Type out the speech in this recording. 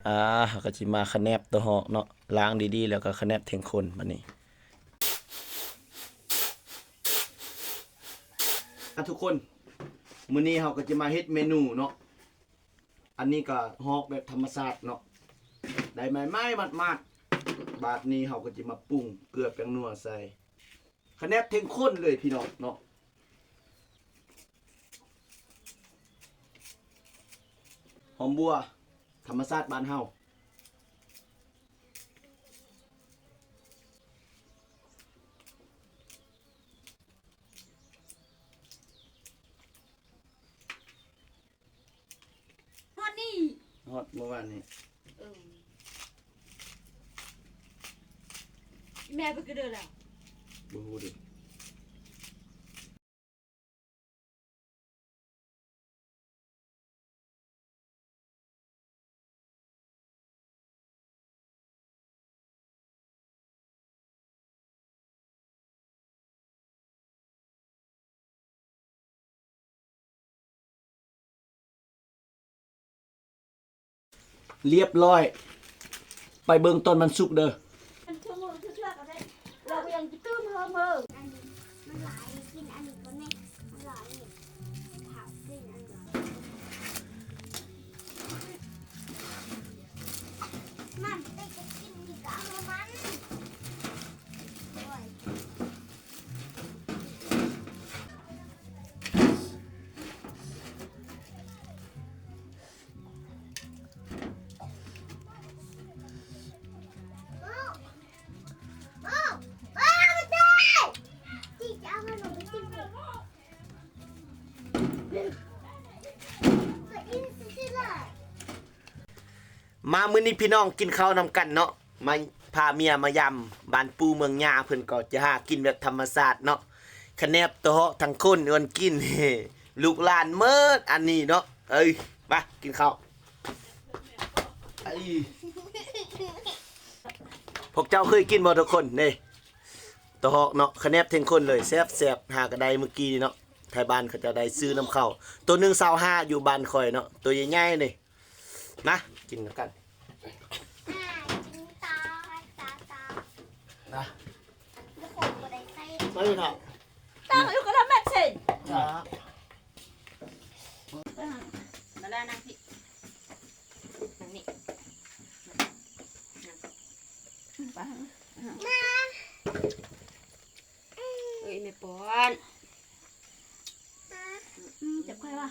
ອ່າ ເຮົາກໍຊິມາຂະແໜບຕົວຮອກເນາະ, ລ້າງດີໆ ແລ້ວກໍຂະແໜບເທັງຂົນບາດນີ້. ອ່າ ທຸກຄົນ, ມື້ນີ້ເຮົາກໍຈະມາເຮັດເມນູເນາະ. ອັນນີ້ກໍຮອກແບບທຳມະຊາດເນາະ, ໄດ້ໃໝ່ໆ ໝາດໆ. ບາດນີ້ເຮົາກໍຈະມາປຸງເກືອແປ້ງນົວໃສ່. ຂະແໜບເທັງຂົນເລີຍພີ່ນ້ອງເນາະ. ຫອມບົວທຳມະຊາດບ້ານເຮົາ. ຮອດນີ້ ຮອດມື້ວານນີ້. ເອີ ອີແມ່ໄປກະເດີລະ? ບໍ່ຮູ້ເດ້. ລຽບຮ້ອຍ, ໄປເບິ່ງຕອນມັນສຸກເດີ. ມັນເທື່ອເທື່ອກໍໄດ້ ລາວກໍຍັງຈະຕື່ມເພີ່ມເອີ. ອັນນີ້ມັນຫຼາຍ ກິນອັນນີ້ກ່ອນແນ່ ມັນຫຼາຍນີ້ ຖ້າກິນອັນນີ້ ມັນໄປກໍກິນນີ້ກໍເອົາມັນ ໂອ້ຍ. ມາມື້ນີ້ພີ່ນ້ອງກິນເຂົ້ານຳກັນເນາະ, ມາ ພາເມຍມາຢາມບ້ານປູ່ເມືອງຍ່າ, ເພິ່ນກໍຈະຫາກິນແບບທຳມະຊາດເນາະ. ຂະແໜບຕົວຮອກທັງຄົນ ເອີ້ນກິນ ລູກຫຼານເໝິດອັນນີ້ເນາະ. ເອີຍ ມາກິນເຂົ້າ. ເອີຍ ພວກເຈົ້າເຄີຍກິນບໍ່ທຸກຄົນ? ນີ້ ຕົວຮອກເນາະ, ຂະແໜບເທັງຄົນເລີຍ, ແຊບໆ. ຫາກໍໄດ້ມື້ກີ້ນີ້ເນາະ, ໄທບ້ານເຂົາເຈົ້າໄດ້ຊື້ນຳເຂົາ. ໂຕໜຶ່ງຊາວຫ້າ ຢູ່ບ້ານຂ້ອຍເນາະ, ໂຕໃຫຍ່ໆນີ້. ມາກິນນຳກັນ. ອ່າ ກິນຕໍ່ ຕໍ່ ຕໍ່ ນະ ແລ້ວຄົນບໍ່ໄດ້ໃສ່ ໃສ່ເນາະ. ຕັ້ງຢູ່ກໍລະແມັດເຊັນ ຈ້າ. ມາລານັ່ງພີ້ ນັ່ງນີ້ ມາ ເອີຍ ແມ່ປ້ອນ. ອືມ ຈັບຂ້ອຍວ່າ